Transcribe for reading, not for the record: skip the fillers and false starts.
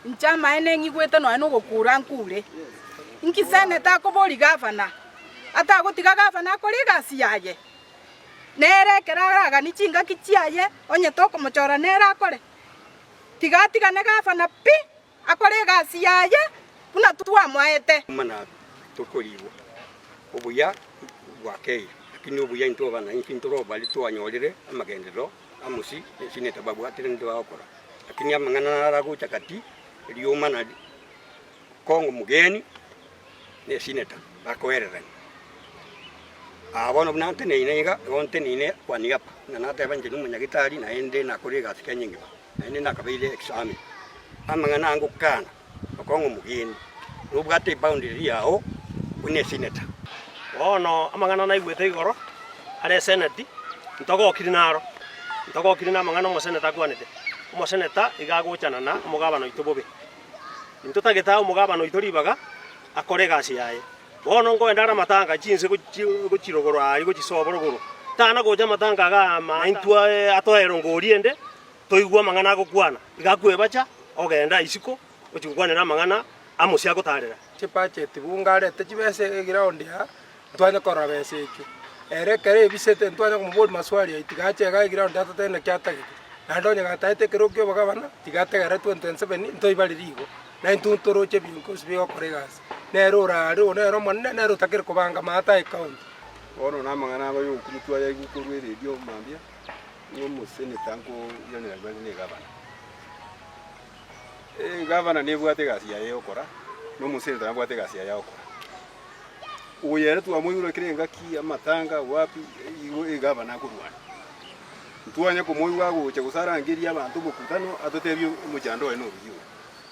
Inche amaene ng'igwete nonya nogokura nkure. Inki seneta akoboria gavana? Atagotiga gavana akore egasi yaye? Nere ekero araganie chingaki chiaye, onye tokomochora nere akore. Tiga atigane gavana pi, akore egasi yaye buna twamoete. Mana tokorigwa obuya bwakeire, lakini obuya intwe abana inki ntorobaria twanyorire amagenderero amosi esinete babwatire ninde bagokora. Lakini amang'ana naro agocha gati, riomana kong'o omogeni na esineta bakoererania. Aa bono buna nteneine iga, igo nteneine kwa niaba, buna nateba inche nomonyagitari naende nakore egasi Kenya engima, naende nakabeire ex-army. Amang'ana aya ngokana, okong'a omogeni, nobwate eboundary yao buna esineta. Bono amang'ana naigwete igoro are eseneti, ntogokiri naro, ntogokiri namang'ana omoseneta akwanete. Omoseneta iga agochana na omogabana oito bobe. Intotagete ae omogabana oito ribaga akore egasi yaye. Bono nkoenda are amatanga chinse gochia rogoro aria gochia sobo rogoro, tana gocha amatanga iga ama intwe atoe erongori ende, toigwe amang'ana agokwana. Iga akwebacha, ogenda isiko gochia gokwanera amang'ana amosie agotarera. Chibudget bunge arete chibesa eground aa, ntwanye korora besa echio. Ere ekero ebisete ntwanye komoboria maswali ayio tiga ache igaa eground atotebie naki atagete. Naende onye gataete ekerogo kia obogabana, tiga ategerere 2027 ntoibarere igo. Na intwe ntoroche ebinto bigokora egasi. Nere ore are oyo nere omonene, nere otakire kobanga maate aye county. Bono namang'ana aba y'ogokumia twayaigwa korwa eredio mambia, ng'a omoseneta nkoiranera bare na egavana. Egavana nebwate egasi yaye yogokora, na omoseneta nabwate egasi yaye agokora. Oyo ere twamoigure kera engaki amatanga wapi, igo egavana akorwana. Ntwanya komoigwa agocha gose arangerie abanto omokutano atotebie omochando oye noruya oyo.